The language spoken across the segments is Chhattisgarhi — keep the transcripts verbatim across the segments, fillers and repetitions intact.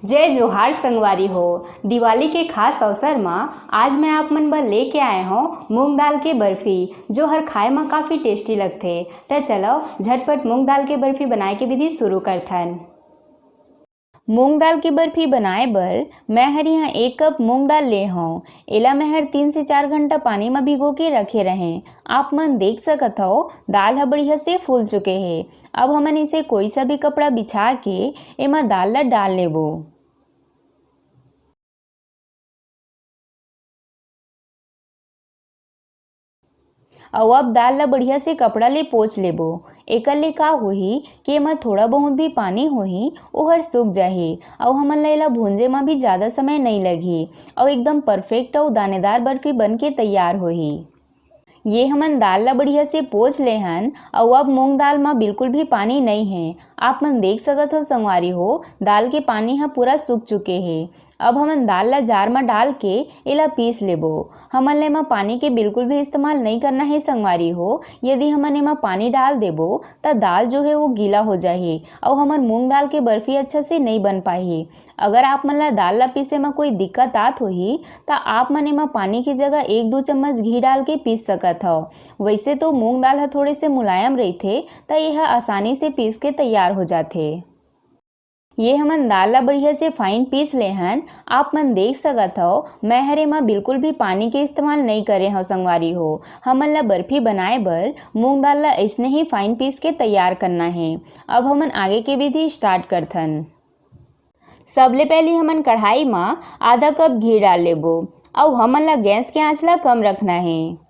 जय जोहार संगवारी हो। दिवाली के खास अवसर म आज मैं आप मन बर लेके आए हौं मूंग दाल के बर्फी, जो हर खाए म काफी टेस्टी लगथे। त चलो झटपट मूंग दाल के बर्फी बनाए के विधि शुरू करथन। मूंग दाल के बर्फी बनाए बर मैं हर यहाँ एक कप मूंग दाल ले हौं। एला मैं हर तीन से चार घंटा पानी म भिगो के रखे रहें। आप मन देख सकत हव, दाल ह बढ़िया से फूल चुके हे। अब हमन इसे कोई सा भी कपड़ा बिछा के एमा दाल ला डाल लेबो। अउ अब दाल ला बढ़िया से कपड़ा ले पोंछ लेबो। एकर ले का होही कि एमा थोड़ा बहुत भी पानी होही, ओहर सूख जाही अउ हमन ला एला भूंजे म भी ज़्यादा समय नइ लगही अउ एकदम परफेक्ट अउ दानेदार बर्फी बन के तैयार होही। ये हमन दाल ला बढ़िया से पोंछ ले हन अउ अब मूंग दाल म बिल्कुल भी पानी नइ हे। आप मन देख सकत हो संगवारी हो, दाल के पानी ह पूरा सूख चुके हे। अब हमन दाल ला जार म डाल के एला पीस लेबो। हमन ला एमा पानी के बिल्कुल भी इस्तेमाल नइ करना हे संगवारी हो। यदि हमन एमा पानी डाल देबो, त दाल जो हे वो गीला हो जाही अउ हमर मूंग दाल के बर्फी अच्छा से नइ बन पाही। अगर आप मन ला दाल ला पीसे म कोई दिक्कत आत होही, त आप मन एमा पानी के जगह एक दू चम्मच घी डाल के पीस सकत हव। वइसे तो मूंग दाल ह थोड़े से मुलायम रहिथे, त ये ह आसानी से पीस के तैयार हो जाथे। ये हमन दाल ला बढ़िया से फाइन पीस ले हन। आप मन देख सकत हव, मैं हर एमा बिल्कुल भी पानी के इस्तेमाल नइ करे हव संगवारी हो। हमन ला बर्फी बनाए बर मूंग दाल ला अइसने ही फाइन पीस के तैयार करना हे। अब हमन आगे के विधि स्टार्ट करथन। सबले पहिली हमन कढ़ाई म आधा कप घी डाल लेबो अउ हमन ला गैस के आंच ला कम रखना हे।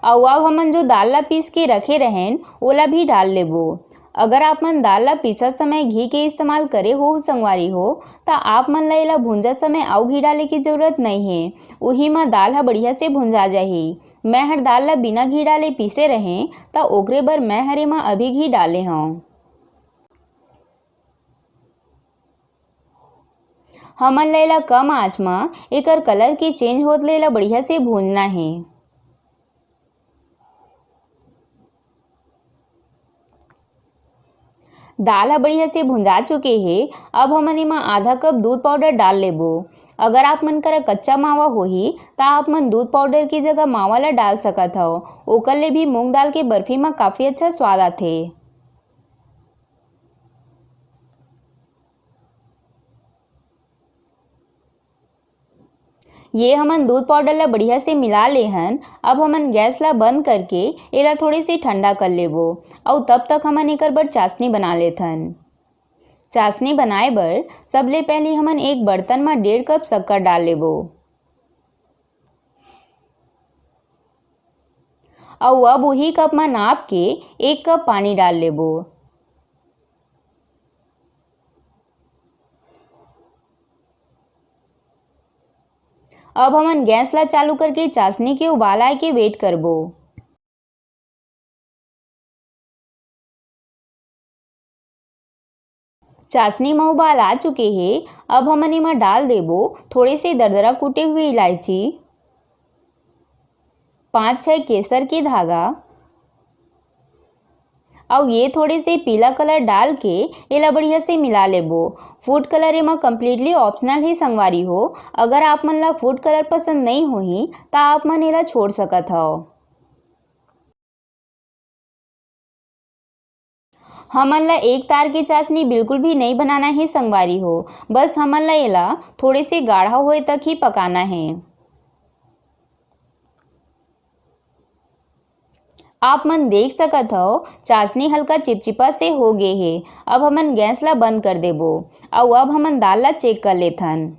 अउ अब हमन जो दाल ला पीस के रखे रहेन, ओला भी डाल लेबो। अगर आप मन दाल ला पीसत समय घी के इस्तेमाल करे हो संगवारी हो, त आप मन ला एला भूंजत समय अउ घी डाले के जरूरत नइ हे। उही म दाल ह बढ़िया से भुंजा जाही। मैं हर दाल ला बिना घी डाले पीसे रहें, त ओकरे बर मैं हर एमा अभी घी डाले हंव। हमन ला एला कम आंच म एकर कलर के चेंज होत ले एला बढ़िया से भूंजना हे। दाल ह बढ़िया से भुंजा चुके हे। अब हमन एमा आधा कप दूध पाउडर डाल लेबो। अगर आप मन करा कच्चा मावा होही, त आप मन दूध पाउडर की जगह मावा ला डाल सकत हव। ओकर ले भी मूंग दाल के बर्फी म काफी अच्छा स्वाद आथे। ये हमन दूध पाउडर ला बढ़िया से मिला ले हन। अब हमन गैस ला बंद करके एला थोड़े से ठंडा कर लेबो, अउ तब तक हमन एकर बर चाशनी बना लेथन। चाशनी बनाए बर सबले पहले हमन एक बर्तन म डेढ़ कप शक्कर डाल लेबो, अउ अब उही कप म नाप के एक कप पानी डाल लेबो। अब हमन गैस ला चालू करके चाशनी के उबाल आए के वेट करबो। चाशनी म उबाल आ चुके हे। अब हमन एमा डाल देबो थोड़े से दरदरा कूटे हुए इलायची, पाँच छः केसर के धागा, अउ ये थोड़े से पीला कलर डाल के एला बढ़िया से मिला लेबो। फूड कलर एमा कम्प्लीटली ऑप्शनल ही संगवारी हो। अगर आप मन ला फूड कलर पसंद नई होही, त आप मन एला छोड़ सकत हव। हमन ला एक तार के चाशनी बिल्कुल भी नई बनाना हे संगवारी हो, बस हमन ला एला थोड़े से गाढ़ा होए तक ही पकाना हे। आप मन देख सकत हव, चाशनी हल्का चिपचिपा से हो गे हे। अब हमन गैस ला बंद कर देबो, अउ अब हमन दाल ला चेक कर लेथन।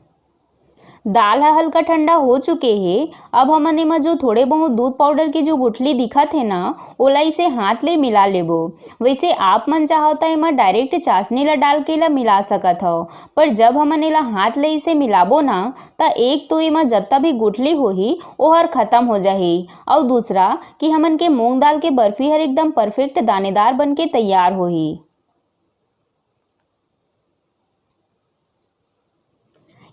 दाल ह हल्का ठंडा हो चुके हे। अब हमन एमा जो थोड़े बहुत दूध पाउडर के जो गुठली दिखत हे ना, ओला इसे हाथ ले मिला लेबो। वैसे आप मन चाहो त एमा डायरेक्ट चाशनी ला डाल के ला मिला सकत हव, पर जब हमन एला हाथ ले इसे मिलाबो ना, त एक तो एमा जत्ता भी गुठली होही, ओहर खत्म हो जाही, अउ दूसरा कि हमन के मूंग दाल के बर्फी हर एकदम परफेक्ट दानेदार बन के तैयार होही।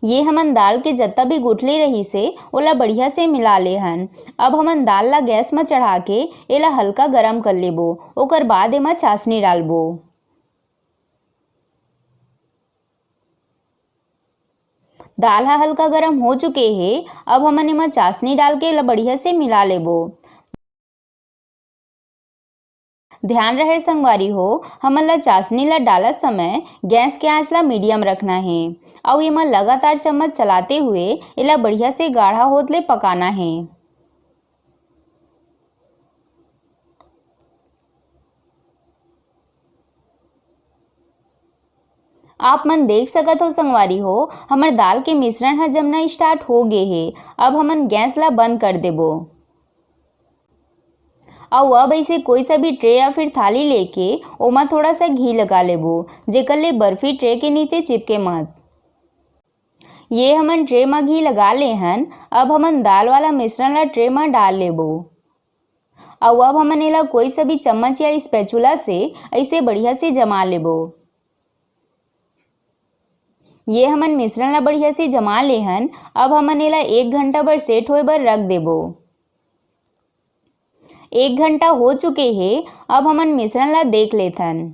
ये हमन दाल के जत्ता भी गुठली रहिस हे, ओला बढ़िया से मिला ले हन। अब हमन दाल ला गैस म चढ़ा के एला हल्का गरम कर लेबो, ओकर बाद एमा चासनी डालबो। दाल ह हल्का गरम हो चुके हे, अब हमन एमा चासनी डाल के एला बढ़िया से मिला लेबो। ध्यान रहे संगवारी हो, हमन ला चासनी ला डालत समय गैस के आंच ला मीडियम रखना हे, अउ एमा लगातार चम्मच चलाते हुए एला बढ़िया से गाढ़ा होत ले पकाना हे। आप मन देख सकत हो संगवारी हो, हमर दाल के मिश्रण ह जमना स्टार्ट हो गे हे। अब हमन गैस ला बंद कर देबो। अउ अब ऐसे कोई सा भी ट्रे या फिर थाली लेके ओमा थोड़ा सा घी लगा लेबो, जेकर ले बर्फी ट्रे के नीचे चिपके मत। ये हमन ट्रे म घी लगा ले हन। अब हमन दाल वाला मिश्रण ला ट्रे म डाल लेबो। अउ अब हमन एला कोई सा भी चम्मच या स्पैचुला से ऐसे बढ़िया से जमा लेबो। ये हमन मिश्रण ला बढ़िया से जमा ले हन। अब हमन एला एक घंटा बर सेट होए बर रख देबो। एक घंटा हो चुके हे, अब हमन मिश्रण ला देख लेथन।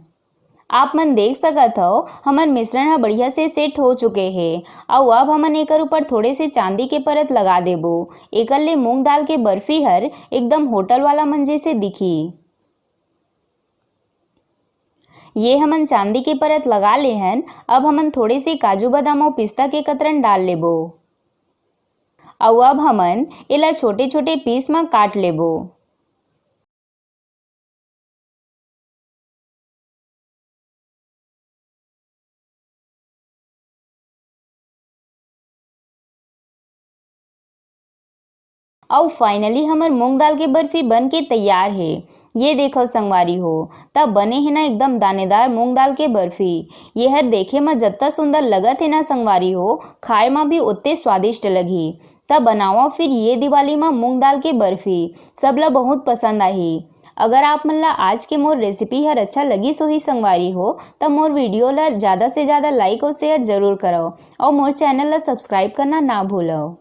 आप मन देख सकत हव, हमर मिश्रण ह बढ़िया से सेट हो चुके हे। अउ अब हमन एकर ऊपर थोड़े से चांदी के परत लगा देबो। एकर ले मूंग दाल के बर्फी हर एकदम होटल वाला मन जैसे दिखी। ये हमन चांदी के परत लगा ले हन। अब हमन थोड़े से काजू बादाम अउ पिस्ता के कतरन डाल लेबो। अउ अब हमन एला छोटे-छोटे पीस म काट लेबो। अउ finally हमर मूंग दाल के बर्फी बन के तैयार हे। ये देखव संगवारी हो, त बने हे ना एकदम दानेदार मूंग दाल के बर्फी। ये हर देखे म जत्ता सुंदर लगत हे ना संगवारी हो, खाए म भी ओत्ते स्वादिष्ट लगही। त बनावा फिर ये दिवाली म मूंग दाल के बर्फी, सबला बहुत पसंद आही। अगर आप मन ला आज के मोर रेसिपी हर अच्छा लगिस होही संगवारी हो, त मोर वीडियो ला ज्यादा से ज्यादा लाइक अउ शेयर जरूर करव, अउ मोर चैनल ला सब्सक्राइब करना ना भूलव।